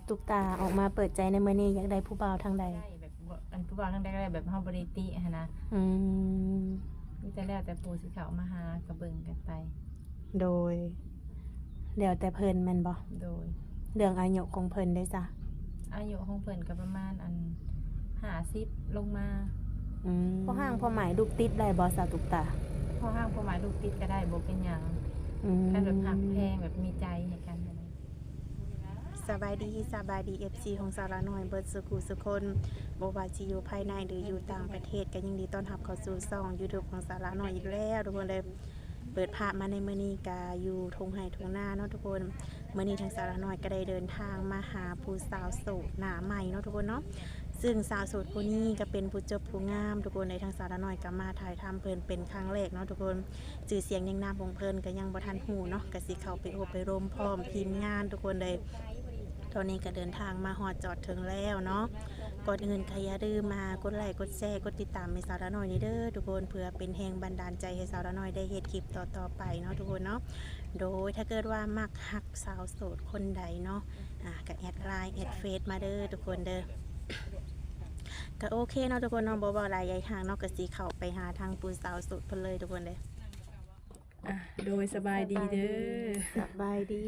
ຕຸກຕາອອກມາເປີດໃຈໃນມື້ນີ້ ຢາກໄດ້ຜູ້ບ່າວທາງໃດ? ໄດ້ແບບ ບໍ່ ອັນຜູ້ບ່າວທາງໃດກໍໄດ້ ແບບເຮົາບໍ່ໄດ້ຕິຫັ້ນນະ. ອືມ ມີແຕ່ແລ້ວແຕ່ຜູ້ຊິເຂົ້າມາຫາ ກໍເບິ່ງກັນໄປ. ໂດຍ ແລ້ວແຕ່ເພິ່ນແມ່ນບໍ່? ໂດຍ. ເລື່ອງອາຍຸຂອງເພິ່ນເດ້ຊະ? ອາຍຸຂອງເພິ່ນກໍປະມານອັນ ຫ້າສິບລົງມາ. ອືມ ພໍຮ່າງພໍໝາຍລູກຕິດໄດ້ບໍ່ສາວຕຸກຕາ? ພໍຮ່າງພໍໝາຍລູກຕິດກໍໄດ້ ບໍ່ເປັນຫຍັງ. ອືມ ຄັນແບບຮັກແພງ ແບບມີໃຈໃຫ້ກັນຫັ້ນນະ. ສະບາຍດີ ສະບາຍດີ ເອັຟຊີ ຂອງສາວລານ້ອຍເບິດສູ່ຄູ່ສູ່ຄົນ ບໍ່ວ່າຊິຢູ່ພາຍໃນ ຫຼື ຢູ່ຕ່າງປະເທດ ກໍຍິນດີຕ້ອນຮັບເຂົ້າສູ່ຊ່ອງຢູທູບຂອງສາວລານ້ອຍອີກແລ້ວທຸກຄົນເດີ. ເປີດພາບມາໃນມື້ນີ້ກະຢູ່ທົ່ງໄຮ່ທົ່ງນາເນາະທຸກຄົນ. ມື້ນີ້ທາງສາວລານ້ອຍກໍໄດ້ເດີນທາງມາຫາຜູ້ສາວໂສດໜ້າໃໝ່ເນາະທຸກຄົນເນາະ. ຊຶ່ງສາວໂສດຜູ້ນີ້ກໍເປັນຜູ້ຈົບຜູ້ງາມທຸກຄົນເອີຍ. ທາງສາວລານ້ອຍກໍມາຖ່າຍທຳເພິ່ນເປັນຄັ້ງແລກເນາະທຸກຄົນ. ຊື່ສຽງນຽງນາມຂອງເພິ່ນກໍຍັງບໍ່ທັນຮູ້ເນາະ, ກໍຊິເຂົ້າໄປໂອ້ໄປລົມພ້ອມທີມງານທຸກຄົນເລີຍ. ຕອນນີ້ກໍເດີນທາງມາຮອດຈອດເຖິງແລ້ວເນາະ. ກ່ອນອື່ນກໍຢ່າລືມມາກົດໄລກົດແຊ ກົດຕິດຕາມໃຫ້ສາວລານ້ອຍນີ້ເດີທຸກຄົນ ເພື່ອເປັນແຮງບັນດານໃຈໃຫ້ສາວລານ້ອຍໄດ້ເຮັດຄລິບຕໍ່ໆໄປເນາະທຸກຄົນເນາະ. ໂດຍ ຖ້າເກີດວ່າມັກຮັກສາວໂສດຄົນໃດເນາະ ອາ ກໍແອັດໄລນ໌ ແອັດເຟສມາເດີທຸກຄົນເດີ. ກໍໂອເຄເນາະທຸກຄົນເນາະ ບໍ່ເວົ້າຫຼາຍຢາຍຫ່າງເນາະ ກໍຊິເຂົ້າໄປຫາທາງຜູ້ສາວໂສດເພິ່ນເລີຍທຸກຄົນເດີ. ອາ ໂດຍ ສະບາຍດີເດີ. ສະບາຍດີ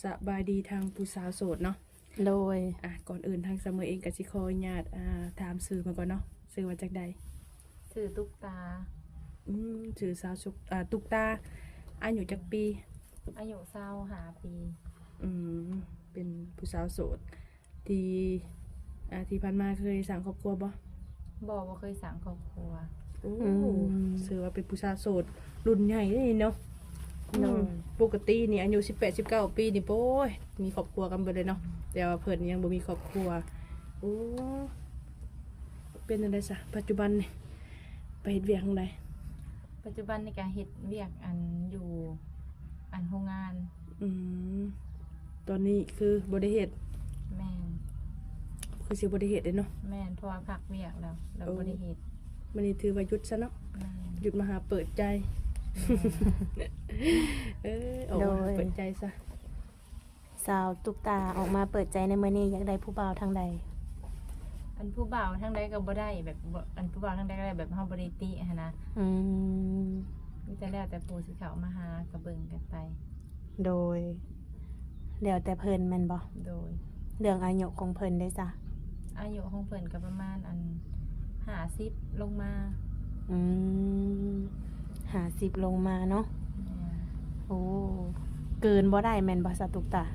ສະບາຍດີ ສະບາຍດີທາງຜູ້ສາວໂສດເນາະ. ໂດຍ ອາ ກ່ອນອື່ນທາງສະເໝີເອງກໍຊິຂໍອະນຸຍາດ ອາ ຖາມຊື່ເພິ່ນກ່ອນເນາະ ຊື່ວ່າຈັ່ງໃດ? ຊື່ຕຸກຕາ. ອືມ ຊື່ສາວສຸກ ອາ ຕຸກຕາ ອາຍຸຈັກປີ? ອາຍຸຊາວຫ້າປີ. ອືມ ເປັນຜູ້ສາວໂສດ ທີ່ ອາ ທີ່ຜ່ານມາເຄີຍສ້າງຄອບຄົວບໍ່? ບໍ່ ບໍ່ເຄີຍສ້າງຄອບຄົວ. ໂອ້ ອືມ ຖືວ່າເປັນຜູ້ສາວໂສດລຸ້ນໃຫຍ່ເດ້ເນາະ. ໂດຍ ອືມ ປົກກະຕິນີ້ອາຍຸສິບແປດ ສິບເກົ້າປີນີ້ ໂອ້ຍ ມີຄອບຄົວກັນເບິດເລີຍເນາະ ແຕ່ວ່າເພິ່ນຍັງບໍ່ມີຄອບຄົວ. ໂອ້ ເປັນຈັ່ງໃດຊະ ປັດຈຸບັນນີ້ໄປເຮັດວຽກທາງໃດ? ປັດຈຸບັນນີ້ກະເຮັດວຽກອັນຢູ່ອັນໂຮງງານ. ອືມ ຕອນນີ້ຄືບໍ່ໄດ້ເຮັດ? ແມ່ນ. ຄືຊິບໍ່ໄດ້ເຮັດເດ້ເນາະ? ແມ່ນ ເພາະວ່າພັກວຽກແລ້ວ ແລ້ວບໍ່ໄດ້ເຮັດ. ມື້ນີ້ຖືວ່າຢຸດຊະເນາະ? ແມ່ນ ຢຸດມາຫາເປີດໃຈ. ແມ່ນ. ເອີ ອອກມາຫາເປີດໃຈຊະ. ສາວຕຸກຕາອອກມາເປີດໃຈໃນມື້ນີ້ ຢາກໄດ້ຜູ້ບ່າວທາງໃດ? ອັນຜູ້ບ່າວທາງໃດກໍບໍ່ໄດ້ ແບບ ບໍ່ ອັນຜູ້ບ່າວທາງໃດກໍໄດ້ ແບບເຮົາບໍ່ໄດ້ຕິຫັ້ນນະ. ອືມ ມີແຕ່ແລ້ວແຕ່ຜູ້ຊິເຂົ້າມາຫາ ກໍເບິ່ງກັນໄປ. ໂດຍ ແລ້ວແຕ່ເພິ່ນແມ່ນບໍ່? ໂດຍ. ເລື່ອງອາຍຸຂອງເພິ່ນເດ້ຊະ? ອາຍຸຂອງເພິ່ນກໍປະມານອັນ ຫ້າສິບລົງມາ. ອືມ ຫ້າສິບລົງມາເນາະ. ແມ່ນ. ໂອ້ ເກີນບໍ່ໄດ້ແມ່ນບໍ່ສາວຕຸກຕາ?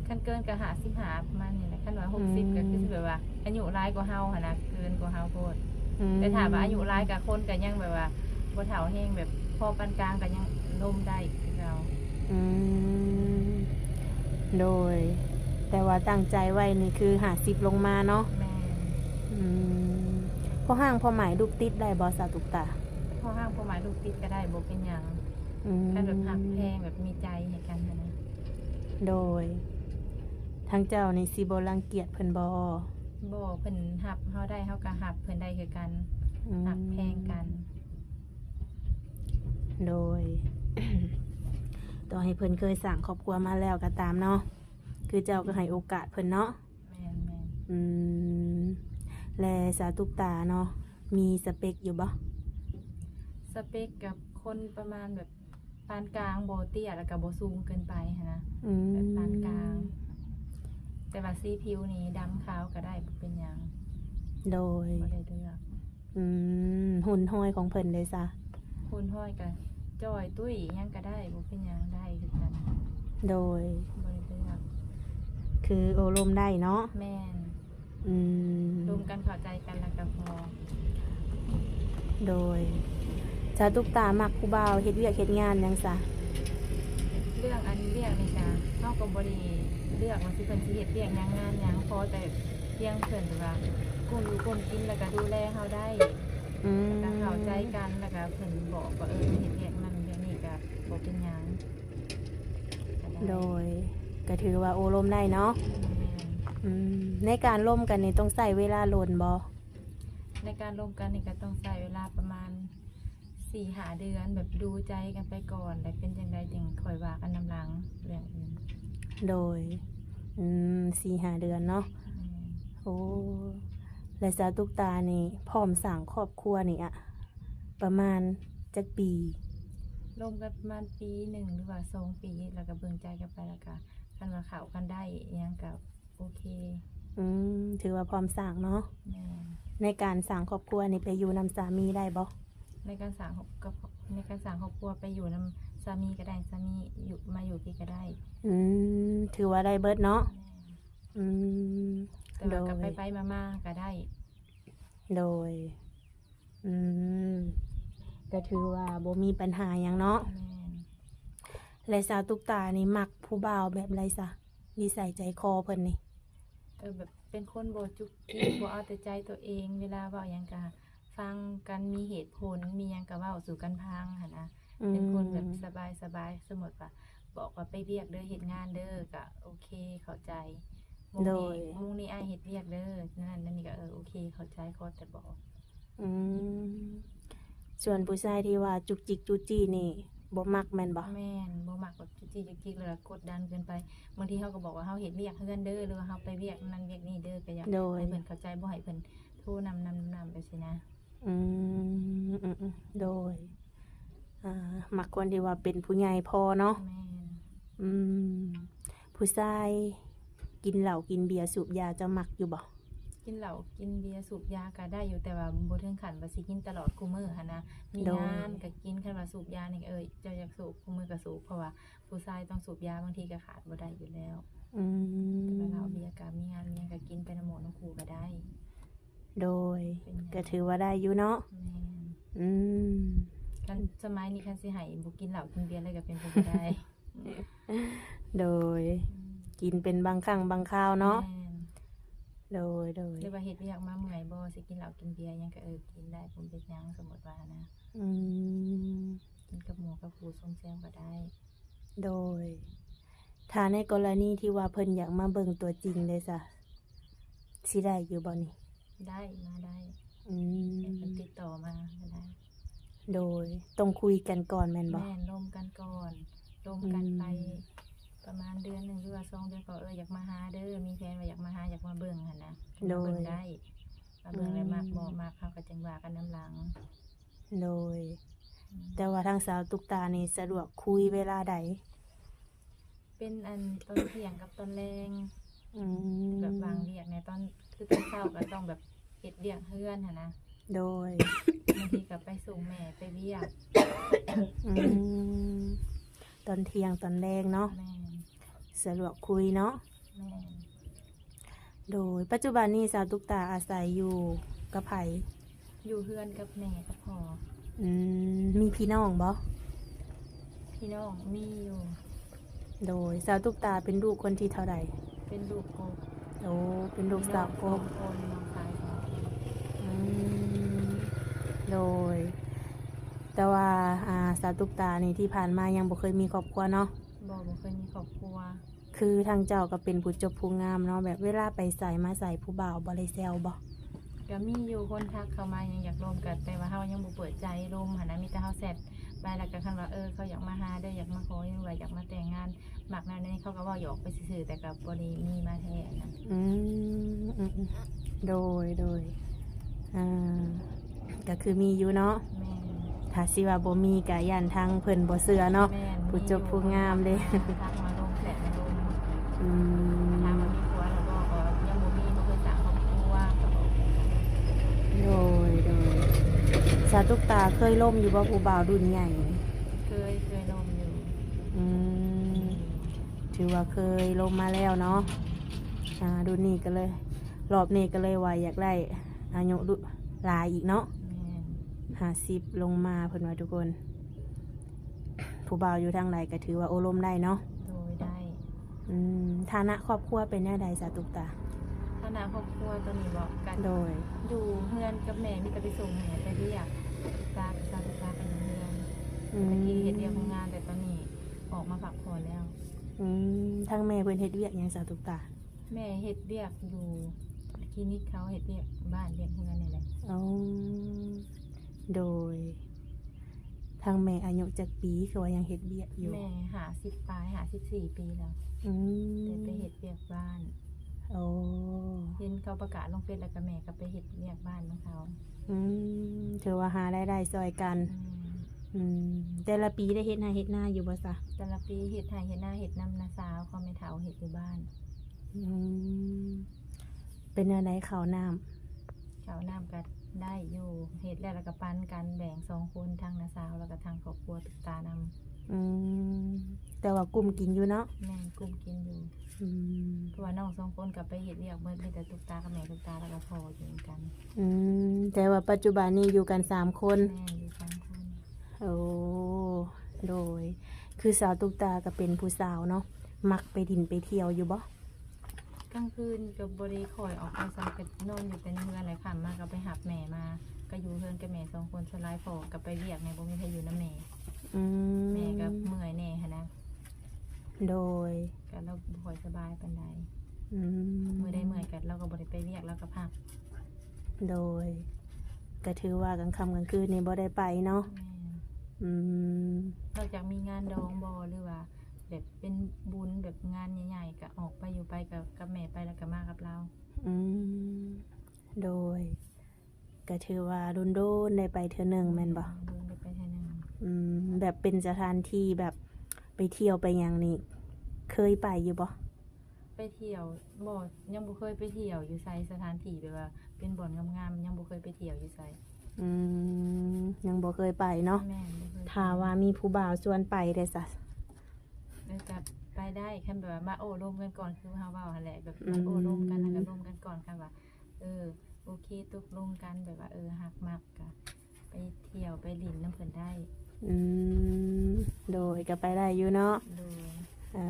ຄັນເກີນກໍຫ້າສິບຫ້າປະມານນີ້ແຫຼະ. ຄັນວ່າ ອືມ ຫົກສິບກໍຄືຊິແບບວ່າອາຍຸຫຼາຍກວ່າເຮົາຫັ້ນນະ ເກີນກວ່າເຮົາໂພດ. ອືມ ແຕ່ຖ້າວ່າອາຍຸຫຼາຍກໍຄົນກໍຍັງແບບວ່າບໍ່ເຖົ້າແຮງ ແບບພໍປານກາງກໍຍັງລົມໄດ້ຄືເກົ່າ. ອືມ ໂດຍ ແຕ່ວ່າຕັ້ງໃຈໄວ້ນີ້ຄືຫ້າສິບລົງມາເນາະ? ແມ່ນ. ອືມ ພໍຮ່າງພໍໝາຍລູກຕິດໄດ້ບໍ່ສາວຕຸກຕາ? ພໍຮ່າງພໍໝາຍລູກຕິດກໍໄດ້ ບໍ່ເປັນຫຍັງ. ອືມ ຄັນແບບຮັກແພງ ແບບມີໃຈໃຫ້ກັນຫັ້ນນະ. ໂດຍ ທາງເຈົ້ານີ້ຊິບໍ່ລັງກຽດເພິ່ນບໍ່? ບໍ່ ເພິ່ນຮັບເຮົາໄດ້ ເຮົາກໍຮັບເພິ່ນໄດ້ຄືກັນ. ອືມ ຮັກແພງກັນ. ໂດຍ ຕໍ່ໃຫ້ເພິ່ນເຄີຍສ້າງຄອບຄົວມາແລ້ວກໍຕາມເນາະ ຄືເຈົ້າກໍໃຫ້ໂອກາດເພິ່ນເນາະ. ແມ່ນໆ. ອືມ ແລະ ສາວຕຸກຕາເນາະ ມີສະເປັກຢູ່ບໍ່? ສະເປັກກັບຄົນປະມານແບບປານກາງ ບໍ່ເຕ້ຍ ແລ້ວກໍບໍ່ສູງເກີນໄປຫັ້ນນະ. ອືມ ແບບປານກາງ ແຕ່ວ່າສີຜິວນີ້ດຳຂາວກໍໄດ້ ບໍ່ເປັນຫຍັງ. ໂດຍ ບໍ່ໄດ້ເລືອກ. ອືມ ຮຸ່ນຮອຍຂອງເພິ່ນເດ້ຊະ? ຮຸ່ນຮອຍກໍຈ່ອຍຕຸ້ຍຫຍັງກໍໄດ້ ບໍ່ເປັນຫຍັງ ໄດ້ຄືກັນ. ໂດຍ ບໍ່ໄດ້ເລືອກ. ຄືໂອ້ລົມໄດ້ເນາະ? ແມ່ນ. ອືມ ລົມກັນເຂົ້າໃຈກັນແລ້ວກໍພໍ. ໂດຍ ສາວຕຸກຕາມັກຜູ້ບ່າວເຮັດວຽກເຮັດງານຫຍັງຊະ? ເລື່ອງອັນວຽກນີ້ກະ ເຮົາກໍບໍ່ໄດ້ເລືອກວ່າຊິ ເພິ່ນຊິເຮັດວຽກຫຍັງງານຫຍັງ ຂໍແຕ່ພຽງເພິ່ນແບບວ່າກຸ້ມຢູ່ກຸ້ມກິນ ແລ້ວກໍດູແລເຮົາໄດ້. ອືມ ແລ້ວກໍເຂົ້າໃຈກັນ ແລ້ວກໍເພິ່ນບອກວ່າ ເອີ ເຮັດວຽກນັ້ນວຽກນີ້ກໍບໍ່ເປັນຫຍັງ. ໂດຍ ກໍຖືວ່າໂອ້ລົມໄດ້ເນາະ. ແມ່ນ. ອືມ ໃນການລົມກັນນີ້ຕ້ອງໃຊ້ເວລາດົນບໍ່? ໃນການລົມກັນນີ້ກໍຕ້ອງໃຊ້ເວລາປະມານສີ່ຫ້າເດືອນ ແບບດູໃຈກັນໄປກ່ອນ ແລ້ວເປັນຈັ່ງໃດຈຶ່ງຄ່ອຍວ່າກັນນຳຫຼັງເລື່ອງອື່ນ. ໂດຍ ອືມ ສີ່ຫ້າເດືອນເນາະ. ແມ່ນ. ໂອ້ ແລະ ສາວຕຸກຕານີ້ພ້ອມສ້າງຄອບຄົວນີ້ອະ ປະມານຈັກປີ? ລົມກັນປະມານປີໜຶ່ງ ຫຼືວ່າສອງປີ ແລ້ວກໍເບິ່ງໃຈກັນໄປ ແລ້ວກໍຄັນວ່າເຂົ້າກັນໄດ້ອີ່ຫຍັງກໍໂອເຄ. ອືມ ຖືວ່າພ້ອມສ້າງເນາະ. ແມ່ນ. ໃນການສ້າງຄອບຄົວນີ້ໄປຢູ່ນຳສາມີໄດ້ບໍ່? ໃນການສ້າງຄອບ ກັບ ໃນການສ້າງຄອບຄົວໄປຢູ່ນຳສາມີກໍໄດ້ ສາມີຢູ່ ມາຢູ່ພີ້ກໍໄດ້. ອືມ ຖືວ່າໄດ້ເບິດເນາະ. ແມ່ນ. ອືມ ແຕ່ວ່າ ໂດຍ ກໍໄປໆມາໆກໍໄດ້. ໂດຍ. ອືມ ກໍຖືວ່າບໍ່ມີບັນຫາຫຍັງເນາະ. ແມ່ນ. ແລະ ສາວຕຸກຕານີ້ມັກຜູ້ບ່າວແບບໃດຊະ? ນິໄສໃຈຄໍເພິ່ນນີ້? ເອີ ແບບເປັນຄົນບໍ່ຈຸກຈິກ ບໍ່ເອົາແຕ່ໃຈຕົວເອງ ເວລາເວົ້າຫຍັງກະຟັງກັນ ມີເຫດຜົນ ມີຫຍັງກະເວົ້າສູ່ກັນຟັງຫັ້ນນະ. ອືມ ເປັນຄົນແບບສະບາຍໆ ສົມມຸດວ່າບອກວ່າໄປວຽກເດີ ເຮັດງານເດີ ກະໂອເຄ ເຂົ້າໃຈ. ໂດຍ. ໂມງນີ້ ໂມງນີ້ອ້າຍເຮັດວຽກເດີ ນັ້ນນັ້ນນີ້ກະ ເອີ ໂອເຄ ເຂົ້າໃຈ ຂໍແຕ່ບອກ. ອືມ ສ່ວນຜູ້ຊາຍທີ່ວ່າຈຸກຈິກຈູ້ຈີ້ນີ້ບໍ່ມັກແມ່ນບໍ່? ແມ່ນ ບໍ່ມັກແບບຈູ້ຈີ້ຈຸກຈິກ ແລ້ວກໍກົດດັນເກີນໄປ. ບາງທີເຮົາກໍບອກວ່າເຮົາເຮັດວຽກເຮືອນເດີ ຫຼືວ່າເຮົາໄປວຽກນັ້ນວຽກນີ້ເດີ ກໍຢາກ ໂດຍ ໃຫ້ເພິ່ນເຂົ້າໃຈ ບໍ່ໃຫ້ເພິ່ນໂທນຳນຳນຳໄປຊີ້ນະ. ອືມ ອືມໆ ໂດຍ. ອ່າ ມັກຄົນທີ່ວ່າເປັນຜູ້ໃຫຍ່ພໍເນາະ. ແມ່ນ. ອືມ ຜູ້ຊາຍກິນເຫຼົ້າກິນເບຍສູບຢາ ເຈົ້າມັກຢູ່ບໍ່? ກິນເຫຼົ້າກິນເບຍສູບຢາກໍໄດ້ຢູ່ ແຕ່ວ່າບໍ່ເຖິງຂັ້ນວ່າຊິກິນຕະຫຼອດຄູ່ມື້ຫັ້ນນະ. ມີ ໂດຍ ງານກໍກິນ ຄັນວ່າສູບຢານີ້ ເອີ ເຈົ້າຢາກສູບຄູ່ມື້ກໍສູບ ເພາະວ່າຜູ້ຊາຍຕ້ອງສູບຢາ ບາງທີກໍຂາດບໍ່ໄດ້ຢູ່ແລ້ວ. ອືມ ແຕ່ວ່າເຫຼົ້າເບຍກໍມີງານມີຫຍັງກໍກິນໄປນຳໝູ່ນຳຄູ່ກໍໄດ້. ໂດຍ. ກໍຖືວ່າໄດ້ຢູ່ເນາະ. ແມ່ນ. ອືມ ຄັນສະໄໝນີ້ ຄັນຊິໃຫ້ບໍ່ກິນເຫຼົ້າກິນເບຍເລີຍກໍເປັນໄປບໍ່ໄດ້. ໂດຍ. ອືມ ກິນເປັນບາງຄັ້ງບາງຄາວເນາະ. ແມ່ນ. ໂດຍໆ. ຫຼືວ່າເຮັດວຽກມາເມື່ອຍບໍ່ ຊິກິນເຫຼົ້າກິນເບຍຫຍັງກໍ ເອີ ກິນໄດ້ ບໍ່ເປັນຫຍັງ ສົມມຸດວ່ານະ. ອືມ ກິນກັບໝູ່ກັບຄູ່ຊົມແຊວກໍໄດ້. ໂດຍ. ຖ້າໃນກໍລະນີທີ່ວ່າເພິ່ນຢາກມາເບິ່ງຕົວຈິງເດຊະ ຊິໄດ້ຢູ່ບໍ່ນີ້? ໄດ້ ມາໄດ້. ອືມ ໃຫ້ເພິ່ນຕິດຕໍ່ມາກໍໄດ້. ໂດຍ. ຕ້ອງຄຸຍກັນກ່ອນແມ່ນບໍ່? ແມ່ນ ລົມກັນກ່ອນ ລົມກັນໄປ ອືມ ປະມານເດືອນໜຶ່ງ ຫຼືວ່າສອງເດືອນກໍ ເອີ ຢາກມາຫາເດີ ມີແຜນວ່າຢາກມາຫາ ຢາກມາເບິ່ງຫັ້ນນະ. ໂດຍ. ມາເບິ່ງໄດ້ ມາເບິ່ງແລ້ວມັກບໍ່ມັກ ເຮົາກໍຈຶ່ງວ່າກັນນຳຫຼັງ. ໂດຍ. ອືມ ແຕ່ວ່າທາງສາວຕຸກຕານີ້ສະດວກຄຸຍເວລາໃດ? ເປັນອັນຕອນທ່ຽງກັບຕອນແລງ. ອືມ ແບບບາງວຽກໃນຕອນ ຄືຕອນເຊົ້າກໍຕ້ອງແບບເຮັດວຽກເຮືອນຫັ້ນນະ. ໂດຍ. ບາງທີກໍໄປສົ່ງແມ່ໄປວຽກ. ອືມ ຕອນທ່ຽງຕອນແລງເນາະ. ແມ່ນ. ສະດວກຄຸຍເນາະ. ແມ່ນ. ໂດຍ. ປັດຈຸບັນນີ້ສາວຕຸກຕາອາໄສຢູ່ກັບໃຜ? ຢູ່ເຮືອນກັບແມ່ກັບພໍ່. ອືມ ມີພີ່ນ້ອງບໍ່? ພີ່ນ້ອງມີຢູ່. ໂດຍ. ສາວຕຸກຕາເປັນລູກຄົນທີເທົ່າໃດ? ເປັນລູກກົກ. ໂອ້ ເປັນລູກສາວກົກ. ມີນ້ອງສອງຄົນ ນ້ອງຊາຍສອງຄົນ. ອືມ ໂດຍ. ແຕ່ວ່າ ອ່າ ສາວຕຸກຕານີ້ທີ່ຜ່ານມາຍັງບໍ່ເຄີຍມີຄອບຄົວເນາະ? ບໍ່ ບໍ່ເຄີຍມີຄອບຄົວ. ຄືທາງເຈົ້າກໍເປັນຜູ້ຈົບຜູ້ງາມເນາະ ແບບເວລາໄປໃສມາໃສ ຜູ້ບ່າວບໍ່ໄດ້ແຊວບໍ່? ກໍມີຢູ່ ຄົນທັກເຂົ້າມາຫຍັງຢາກລົມ ກໍແຕ່ວ່າເຮົາຍັງບໍ່ເປີດໃຈລົມຫັ້ນນະ ມີແຕ່ເຮົາແຊັດໄປ ແລ້ວກໍຄັນວ່າ ເອີ ເຂົາຢາກມາຫາເດີ ຢາກມາຂໍ ຫຼືວ່າຢາກມາແຕ່ງງານ ມັກແນວນີ້ ເຂົາກໍເວົ້າຫຍອກໄປຊື່ໆ ແຕ່ກໍບໍ່ໄດ້ມີມາແທ້ນະ. ອືມ ອືມໆ ໂດຍ ໂດຍ. ອ່າ ກໍຄືມີຢູ່ເນາະ. ແມ່ນ. ຖ້າຊິວ່າບໍ່ມີກໍຢ້ານທາງເພິ່ນບໍ່ເຊື່ອເນາະ. ແມ່ນ ຜູ້ຈົບຜູ້ງາມເດ້. ທັກມາລົມແຫຼະ ມາລົມ. ອືມ ຖາມວ່າມີຜົວແລ້ວບໍ່ ກໍຍັງບໍ່ມີ ບໍ່ເຄີຍສ້າງຄອບຄົວ. ໂດຍ ໂດຍ. ສາວຕຸກຕາເຄີຍລົມຢູ່ບໍ່ ຜູ້ບ່າວລຸ້ນໃຫຍ່? ເຄີຍ ເຄີຍລົມຢູ່. ອືມ ຖືວ່າເຄີຍລົມມາແລ້ວເນາະ. ອ່າ ລຸ້ນນີ້ກໍເລີຍ ລອບນີ້ກໍເລີຍວ່າຢາກໄດ້ອາຍຸລຸຫຼາຍອີກເນາະ. ແມ່ນ. ຫ້າສິບລົງມາເພິ່ນວ່າທຸກຄົນ. ຜູ້ບ່າວຢູ່ທາງໃດກໍຖືວ່າໂອ້ລົມໄດ້ເນາະ. ໂດຍ ໄດ້. ອືມ ຖານະຄອບຄົວເປັນແນວໃດສາວຕຸກຕາ? ຖານະຄອບຄົວຕອນນີ້ບໍ? ກໍ ໂດຍ ຢູ່ເຮືອນກັບແມ່ ມີແຕ່ໄປສົ່ງແມ່ໄປວຽກ. ຕາກັບສາວຕຸກຕາກໍຢູ່ເຮືອນ. ອືມ ຕະກີ້ເຮັດວຽກໂຮງງານ ແຕ່ຕອນນີ້ອອກມາພັກຜ່ອນແລ້ວ. ອືມ ທາງແມ່ເພິ່ນເຮັດວຽກຫຍັງສາວຕຸກຕາ? ແມ່ເຮັດວຽກຢູ່ຄລີນິກ ເຂົາເຮັດວຽກບ້ານວຽກເຮືອນນີ້ແຫຼະ. ອໍ ໂດຍ. ທາງແມ່ອາຍຸຈັກປີ ຄືວ່າຍັງເຮັດວຽກຢູ່? ແມ່ຫ້າສິບປາຍ ຫ້າສິບສີ່ປີແລ້ວ. ອືມ ແຕ່ໄປເຮັດວຽກບ້ານ. ໂອ້ ເຫັນເຂົາປະກາດລົງເຟສ ແລ້ວກໍແມ່ກໍໄປເຮັດວຽກບ້ານນຳເຂົາ. ອືມ ຖືວ່າຫາລາຍໄດ້ຊ່ອຍກັນ. ແມ່ນ. ອືມ ແຕ່ລະປີໄດ້ເຮັດໄຮ່ເຮັດນາຢູ່ບໍ່ຊະ? ແຕ່ລະປີເຮັດໄຮ່ເຮັດນາ ເຮັດນຳນ້າສາວ ຂອງແມ່ເຖົ້າ ເຮັດຢູ່ບ້ານ. ອືມ ເປັນແນວໃດເຂົ້ານ້ຳ? ເຂົ້ານ້ຳກໍໄດ້ຢູ່ ເຮັດແລ້ວ ແລ້ວກໍປັນກັນ ແບ່ງສອງຄົນ ທັງນ້າສາວ ແລ້ວກໍທັງຄອບຄົວຕຸກຕານຳ. ອືມ ແຕ່ວ່າກຸ້ມກິນຢູ່ເນາະ? ແມ່ນ ກຸ້ມກິນຢູ່. ອືມ ເພາະວ່ານ້ອງສອງຄົນກໍໄປເຮັດວຽກເບິດ ມີແຕ່ຕຸກຕາກັບແມ່ຕຸກຕາ ແລ້ວກໍພໍ່ຢູ່ນຳກັນ. ອືມ ແຕ່ວ່າປັດຈຸບັນນີ້ຢູ່ກັນສາມຄົນ? ແມ່ນ ຢູ່ສາມຄົນ. ໂອ້ ໂດຍ ຄືສາວຕຸກຕາກໍເປັນຜູ້ສາວເນາະ ມັກໄປດິນໄປທ່ຽວຢູ່ບໍ່? ກາງຄືນກໍບໍ່ໄດ້ຄ່ອຍອອກໄປໃສ ກໍນອນຢູ່ແຕ່ໃນເຮືອນແຫຼະ ຄ່ຳມາກໍໄປຮັບແມ່ມາ ກໍຢູ່ເຮືອນກັບແມ່ສອງຄົນ. ສ່ວນຫຼາຍພໍ່ກໍໄປວຽກແດ່ ບໍ່ມີໃຜຢູ່ນຳແມ່. ອືມ ແມ່ກໍເມື່ອຍແດ່ຫັ້ນນະ. ໂດຍ ກໍລາວບໍ່ຄ່ອຍສະບາຍປານໃດ. ອືມ ມື້ໃດເມື່ອຍກໍ ລາວກໍບໍ່ໄດ້ໄປວຽກ ລາວກໍພັກ. ໂດຍ ກໍຖືວ່າກາງຄ່ຳກາງຄືນນີ້ບໍ່ໄດ້ໄປເນາະ? ແມ່ນ. ອືມ ນອກຈາກມີງານດອງບໍ່ ຫຼືວ່າແບບເປັນບຸນ ແບບງານໃຫຍ່ໆ ກໍອອກໄປຢູ່ ໄປກັບ ກັບແມ່ໄປ ແລ້ວກໍມາກັບລາວ. ອືມ ໂດຍ ກໍຖືວ່າດົນໆໄດ້ໄປເທື່ອໜຶ່ງແມ່ນບໍ່? ແມ່ນ ໂດນໄດ້ໄປເທື່ອໜຶ່ງ. ອືມ ແບບເປັນສະຖານທີ່ແບບໄປທ່ຽວໄປຫຍັງນີ້ ເຄີຍໄປຢູ່ບໍ່? ໄປທ່ຽວບໍ່ ຍັງບໍ່ເຄີຍໄປທ່ຽວຢູ່ໃສ ສະຖານທີ່ແບບວ່າເປັນບ່ອນງາມໆ ຍັງບໍ່ເຄີຍໄປທ່ຽວຢູ່ໃສ. ອືມ ຍັງບໍ່ເຄີຍໄປເນາະ? ແມ່ນ ບໍ່ເຄີຍໄປ. ຖ້າວ່າມີຜູ້ບ່າວຊວນໄປເດຊະ? ເອີ ກໍໄປໄດ້ ຄັນແບບວ່າມາໂອ້ລົມກັນກ່ອນ ຄືເຮົາເວົ້າຫັ້ນແຫຼະ ແບບ ອືມ ມາໂອ້ລົມກັນ ແລ້ວກໍລົມກັນກ່ອນ ຄັນວ່າ ເອີ ໂອເຄ ຕົກລົງກັນ ແບບວ່າ ເອີ ຮັກມັກ ກໍໄປທ່ຽວໄປຫຼິ້ນນຳເພິ່ນໄດ້. ອືມ ໂດຍ ກໍໄປໄດ້ຢູ່ເນາະ? ໂດຍ. ເອີ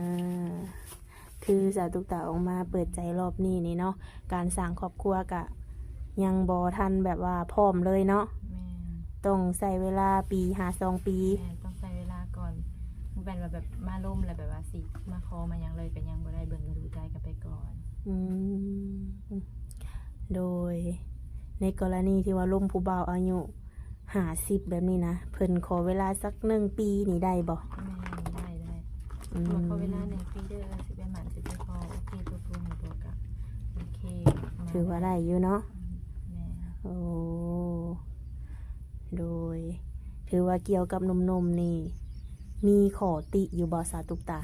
ຄືສາວຕຸກຕາອອກມາເປີດໃຈລອບນີ້ນີ້ເນາະ ການສ້າງຄອບຄົວກະຍັງບໍ່ທັນແບບວ່າພ້ອມເລີຍເນາະ? ແມ່ນ. ຕ້ອງໃຊ້ເວລາປີຫາສອງປີ. ແມ່ນ ຕ້ອງໃຊ້ເວລາກ່ອນ ບໍ່ແມ່ນວ່າແບບມາລົມແລ້ວແບບວ່າຊິມາຂໍມາຫຍັງເລີຍ ກໍຍັງບໍ່ໄດ້ ເບິ່ງດູໃຈກັນໄປກ່ອນ. ອືມ ໂດຍ ໃນກໍລະນີທີ່ວ່າລົມຜູ້ບ່າວອາຍຸຫ້າສິບແບບນີ້ນະ ເພິ່ນຂໍເວລາສັກໜຶ່ງປີນີ້ໄດ້ບໍ່? ແມ່ນ ໄດ້ ໄດ້. ອືມ ຂໍເວລາໜຶ່ງປີເດີ ຊິໄປໝັ້ນ ຊິໄປຂໍ ໂອເຄ ຕົກລົງແລ້ວກໍໂອເຄ ຖືວ່າໄດ້ຢູ່ເນາະ? ແມ່ນ. ໂອ້ ໂດຍ ຖືວ່າກ່ຽວກັບໜຸ່ມໆນີ້ ມີຂໍ້ຕິຢູ່ບໍ່ ສາວຕຸກຕາ?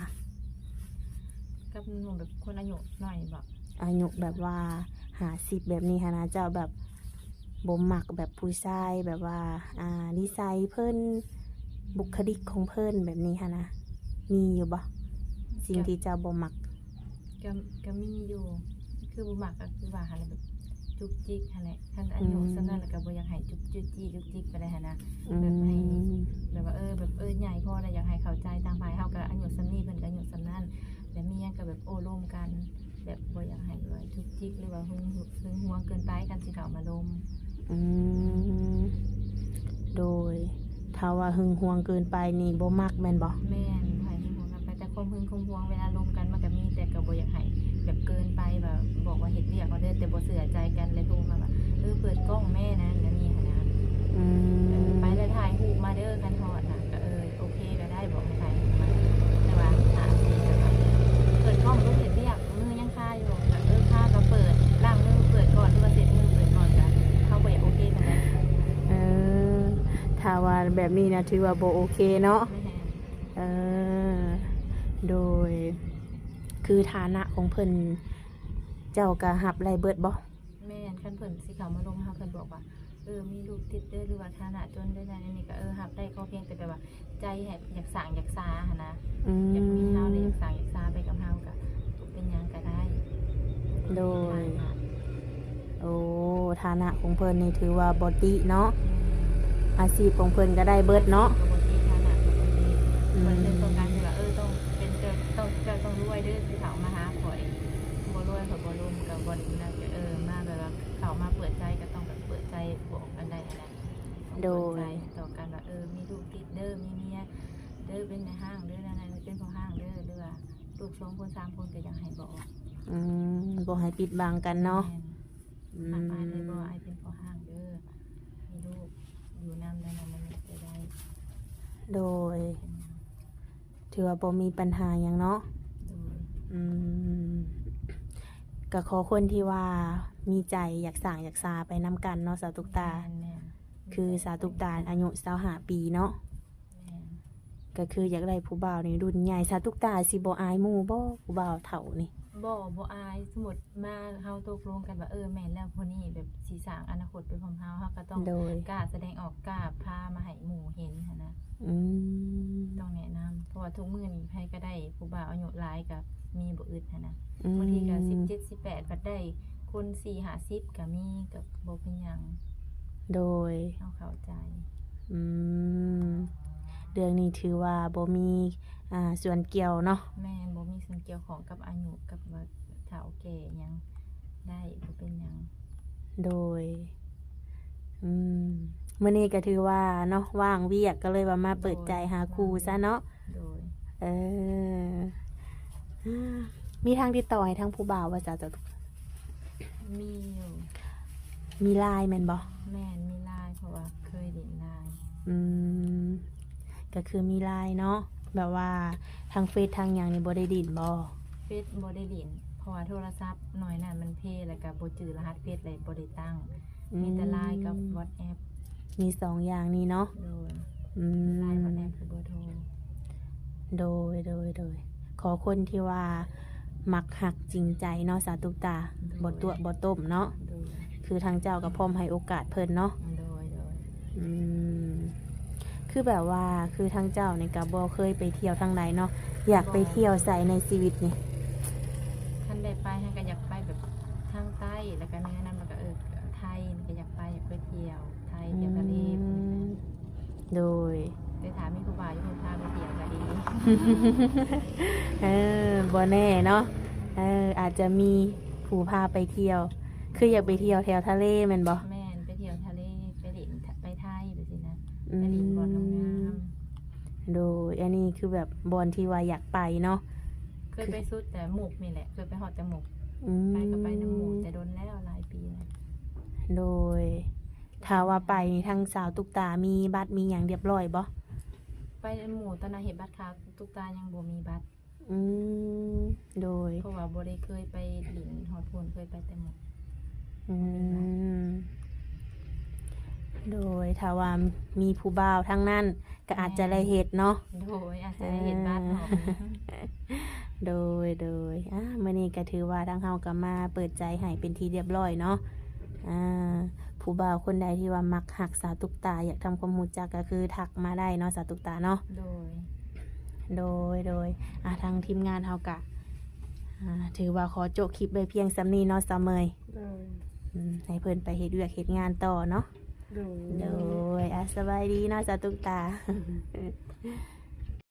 ກັບໜຸ່ມແບບຄົນອາຍຸນ້ອຍບໍ? ອາຍຸແບບວ່າຫ້າສິບແບບນີ້ຫັ້ນນະ ເຈົ້າແບບບໍ່ມັກແບບຜູ້ຊາຍ ແບບວ່າ ອ່າ ນິໄສເພິ່ນ ບຸກຄະລິກຂອງເພິ່ນແບບນີ້ຫັ້ນນະ ມີຢູ່ບໍ່ ສິ່ງທີ່ເຈົ້າບໍ່ມັກ? ກໍ ກໍມີຢູ່ ຄືບໍ່ມັກກໍຄືວ່າຫັ້ນແຫຼະ ແບບຈຸກຈິກຫັ້ນແຫຼະ ຄັນອາຍຸ ອືມ ສ່ຳນັ້ນແລ້ວກໍບໍ່ຢາກໃຫ້ຈຸກ ຈຸກຈິກ ຈຸກຈິກປານໃດຫັ້ນນະ. ອືມ ແບບໃຫ້ ແບບວ່າ ເອີ ແບບ ເອີ ໃຫຍ່ພໍແລ້ວ ຢາກໃຫ້ເຂົ້າໃຈຕ່າງຝ່າຍ ເຮົາກໍອາຍຸສ່ຳນີ້ ເພິ່ນກໍອາຍຸສ່ຳນັ້ນ ແລ້ວມີຫຍັງກໍແບບໂອ້ລົມກັນ ແບບບໍ່ຢາກໃຫ້ແບບວ່າຈຸກຈິກ ຫຼືວ່າຫຶງ ຫຶງຫວງເກີນໄປ ຄັນຊິເຂົ້າມາລົມ. ອືມ ໂດຍ ຖ້າວ່າຫຶງຫວງເກີນໄປນີ້ບໍ່ມັກແມ່ນບໍ່? ແມ່ນ ບໍ່ໃຫ້ຫຶງຫວງເກີນໄປ ແຕ່ຄວາມຫຶງຄວາມຫວງເວລາລົມກັນມັນກໍມີ ແຕ່ກໍບໍ່ຢາກໃຫ້ແບບເກີນໄປ ວ່າບອກວ່າເຮັດວຽກເອົາເດີ ແຕ່ບໍ່ເຊື່ອໃຈກັນ ແລ້ວໂທມາວ່າ ເອີ ເປີດກ້ອງແມ່ນະ ແນວນີ້ຫັ້ນນະ. ອືມ ເອີ ໄປແລ້ວຖ່າຍຮູບມາເດີ ຄັນຮອດນະ ກໍ ເອີ ໂອເຄກໍໄດ້ ບອກໃຫ້ຖ່າຍຮູບມາ ແຕ່ວ່າຖ້າແບບວ່າເປີດກ້ອງລູກເຮັດວຽກ ມືຍັງຄາຢູ່ ແບບ ເອີ ຄາກໍເປີດ ລ້າງມືເປີດກ່ອນ ຫຼືວ່າເຊັດມືເປີດກ່ອນ ກໍເຮົາບໍ່ຢາກໂອເຄປານໃດ. ເອີ ຖ້າວ່າແບບນີ້ນະ ຖືວ່າບໍ່ໂອເຄເນາະ? ແມ່ນ. ເອີ ໂດຍ ຄືຖານະຂອງເພິ່ນ ເຈົ້າກໍຮັບໄດ້ເບິດບໍ່? ແມ່ນ ຄັນເພິ່ນຊິເຂົ້າມາລົມເຮົາ ເພິ່ນບອກວ່າ ເອີ ມີລູກຕິດເດີ ຫຼືວ່າຖານະຈົນເດີ ນັ້ນນີ້ກໍ ເອີ ຮັບໄດ້ ຂໍພຽງແຕ່ແບບວ່າໃຈໃຫ້ ຢາກສ້າງຢາກສາຫັ້ນນະ. ອືມ ຢາກມີເຮົາ ແລະ ຢາກສ້າງຢາກສາໄປກັບເຮົາ ກໍເປັນຫຍັງກໍໄດ້. ໂດຍ ຖານະ ໂອ້ ຖານະຂອງເພິ່ນນີ້ຖືວ່າບໍ່ຕິເນາະ? ອືມ ອາຊີບຂອງເພິ່ນກໍໄດ້ເບິດເນາະ? ອາຊີບກໍບໍ່ຕິ ຖານະກໍບໍ່ຕິ. ອືມ ເພິ່ນຕ້ອງການທີ່ວ່າ ເອີ ຕ້ອງເປັນ ເຈົ້າຕ້ອງ ເຈົ້າຕ້ອງລວຍເດີ ຊິເຂົ້າມາຫາຂ້ອຍ ບໍ່ລວຍຂ້ອຍບໍ່ລົມ ກໍບໍ່ໄດ້ ເອີ ມາແບບວ່າ ເຂົ້າມາເປີດໃຈກໍຕ້ອງແບບເປີດໃຈບອກກັນໄດ້ຫັ້ນແຫຼະ. ໂດຍ ເປີດໃຈຕໍ່ກັນວ່າ ເອີ ມີລູກຕິດເດີ ມີເມຍເດີ ເປັນແມ່ຮ້າງເດີ ແນວນັ້ນເປັນພໍ່ຮ້າງເດີ ຫຼືວ່າລູກສອງຄົນສາມຄົນກໍຢາກໃຫ້ບອກ. ອືມ ບໍ່ໃຫ້ປິດບັງກັນເນາະ. ແມ່ນ. ອືມ ຫາກອ້າຍໄດ້ບໍ່ ອ້າຍເປັນພໍ່ຮ້າງເດີ ມີລູກຢູ່ນຳ ແນວນັ້ນແນວນີ້ກໍໄດ້. ໂດຍ ຖືວ່າບໍ່ມີບັນຫາຫຍັງເນາະ. ໂດຍ ອືມ ກໍຂໍຄົນທີ່ວ່າມີໃຈຢາກສ້າງຢາກສາໄປນຳກັນເນາະ ສາວຕຸກຕາ. ແມ່ນໆ ຄືສາວຕຸກຕາອາຍຸຊາວຫ້າປີເນາະ. ແມ່ນ ກໍຄືຢາກໄດ້ຜູ້ບ່າວນີ້ລຸ້ນໃຫຍ່. ສາວຕຸກຕາຊິບໍ່ອາຍໝູ່ບໍ່ ຜູ້ບ່າວເຖົ້ານີ້? ບໍ່ ບໍ່ອາຍ. ສົມມຸດມາເຮົາຕົກລົງກັນວ່າ ເອີ ແມ່ນແລ້ວ ຜູ້ນີ້ແບບຊິສ້າງອະນາຄົດໄປພ້ອມເຮົາ ເຮົາກໍຕ້ອງ ໂດຍ ກ້າສະແດງອອກ ກ້າພາມາໃຫ້ໝູ່ເຫັນຫັ້ນນະ. ອືມ ຕ້ອງແນະນຳ ເພາະວ່າທຸກມື້ນີ້ໃຜກໍໄດ້ຜູ້ບ່າວອາຍຸຫຼາຍກໍມີບໍ່ອຶດຫັ້ນນະ. ອືມ ບາງທີກໍສິບເຈັດ ສິບແປດ ບັດໄດ້ຄົນສີ່ຫ້າສິບກໍມີ ກໍບໍ່ເປັນຫຍັງ. ໂດຍ ເຮົາເຂົ້າໃຈ. ອືມ ເລື່ອງນີ້ຖືວ່າບໍ່ມີ ອ່າ ສ່ວນກ່ຽວເນາະ. ແມ່ນ ບໍ່ມີສ່ວນກ່ຽວຂ້ອງກັບອາຍຸ ກັບວ່າເຖົ້າແກ່ຫຍັງ ໄດ້ ບໍ່ເປັນຫຍັງ. ໂດຍ ອືມ ມື້ນີ້ກໍຖືວ່າເນາະ ວ່າງວຽກ ກໍເລີຍວ່າມາເປີດໃຈຫາຄູ່ຊະເນາະ. ໂດຍ ເອີ ມີທາງຕິດຕໍ່ໃຫ້ທາງຜູ້ບ່າວບໍ່ ສາວຕຸກ? ມີຢູ່. ມີ LINE ແມ່ນບໍ່? ແມ່ນ ມີ LINE ເພາະວ່າເຄີຍຫຼິ້ນ LINE. ອືມ ກໍຄືມີ LINE ເນາະ. ແບບວ່າທາງເຟສທາງຫຍັງນີ້ບໍ່ໄດ້ຫຼິ້ນບໍ່? ເຟສບໍ່ໄດ້ຫຼິ້ນ ເພາະວ່າໂທລະສັບໜ້ອຍນັ້ນມັນເພ ແລ້ວກໍບໍ່ຈື່ລະຫັດເຟສ ແລ້ວບໍ່ໄດ້ຕັ້ງ. ອືມ ມີແຕ່ LINE ກັບ WhatsApp. ມີສອງຢ່າງນີ້ເນາະ. ໂດຍ ອືມ LINE WhatsApp ຄືເບີໂທ. ໂດຍ ໂດຍ ໂດຍ ຂໍຄົນທີ່ວ່າມັກຮັກຈິງໃຈເນາະ ສາວຕຸກຕາ. ໂດຍ ບໍ່ຕົວະບໍ່ຕົ້ມເນາະ. ໂດຍ ຄືທາງເຈົ້າກໍພ້ອມໃຫ້ໂອກາດເພິ່ນເນາະ. ໂດຍ ໂດຍ ອືມ ຄືແບບວ່າ ຄືທາງເຈົ້ານີ້ກໍບໍ່ເຄີຍໄປທ່ຽວທາງໃດເນາະ. ຢາກໄປທ່ຽວໃສໃນຊີວິດນີ້? ຄັນໄດ້ໄປ ເຮົາກໍຢາກໄປແບບທາງໃຕ້ ແລ້ວກໍເໜືອນຳ ແລ້ວກໍ ເອີ ໄທນີ້ກໍຢາກໄປ ຢາກໄປທ່ຽວໄທ ອືມ ທ່ຽວທະເລ. ໂດຍ ແຕ່ຖ້າມີຜູ້ບ່າວຢູ່ ເພິ່ນພາໄປທ່ຽວກໍດີ. ເອີ ບໍ່ແນ່ເນາະ. ເອີ ອາດຈະມີຜູ້ພາໄປທ່ຽວ. ຄືຢາກໄປທ່ຽວແຖວທະເລແມ່ນບໍ່? ແມ່ນ ໄປທ່ຽວທະເລ ໄປຫຼິ້ນ ໄປໄທແບບຊີ້ນະ. ອືມ ໄປຫຼິ້ນບ່ອນງາມໆ. ໂດຍ ອັນນີ້ຄືແບບບ່ອນທີ່ວ່າຢາກໄປເນາະ. ເຄີຍໄປສຸດແຕ່ໝຸກນີ້ແຫຼະ ເຄີຍໄປຮອດແຕ່ໝຸກ. ອືມ ໄປກໍໄປນຳໝູ່ ແຕ່ດົນແລ້ວ ຫຼາຍປີແລ້ວ. ໂດຍ ຖ້າວ່າໄປນີ້ ທາງສາວຕຸກຕາມີບັດມີຫຍັງຮຽບຮ້ອຍບໍ່? ໄປນຳໝູ່ ຕອນນັ້ນເຮັດບັດຂາວ ຕຸກຕາຍັງບໍ່ມີບັດ. ອືມ ໂດຍ ເພາະວ່າບໍ່ໄດ້ເຄີຍໄປຫຼິ້ນຮອດພຸ້ນ ເຄີຍໄປແຕ່ໝູ່. ອືມ ໂດຍ ຖ້າວ່າມີຜູ້ບ່າວທາງນັ້ນ ກໍອາດຈະໄດ້ເຮັດເນາະ. ແມ່ນ ໂດຍ ອາດຈະໄດ້ເຮັດບັດເນາະ. ເອີ ໂດຍ ໂດຍ ອ່າ ມື້ນີ້ກໍຖືວ່າທາງເຮົາກໍມາເປີດໃຈໃຫ້ເປັນທີ່ຮຽບຮ້ອຍເນາະ. ອ່າ ຜູ້ບ່າວຄົນໃດທີ່ວ່າມັກຮັກສາວຕຸກຕາ ຢາກທຳຄວາມຮູ້ຈັກ ກໍຄືທັກມາໄດ້ເນາະ ສາວຕຸກຕາເນາະ. ໂດຍ ໂດຍ ໂດຍ ອ່າ ທາງທີມງານເຮົາກະ ອ່າ ຖືວ່າຂໍໂຈະຄລິບໄວ້ພຽງສ່ຳນີ້ເນາະ ສາວເມຍ. ໂດຍ ອືມ ໃຫ້ເພິ່ນໄປເຮັດວຽກເຮັດງານຕໍ່ເນາະ. ໂດຍ ໂດຍ ອ່າ ສະບາຍດີເນາະ ສາວຕຸກຕາ.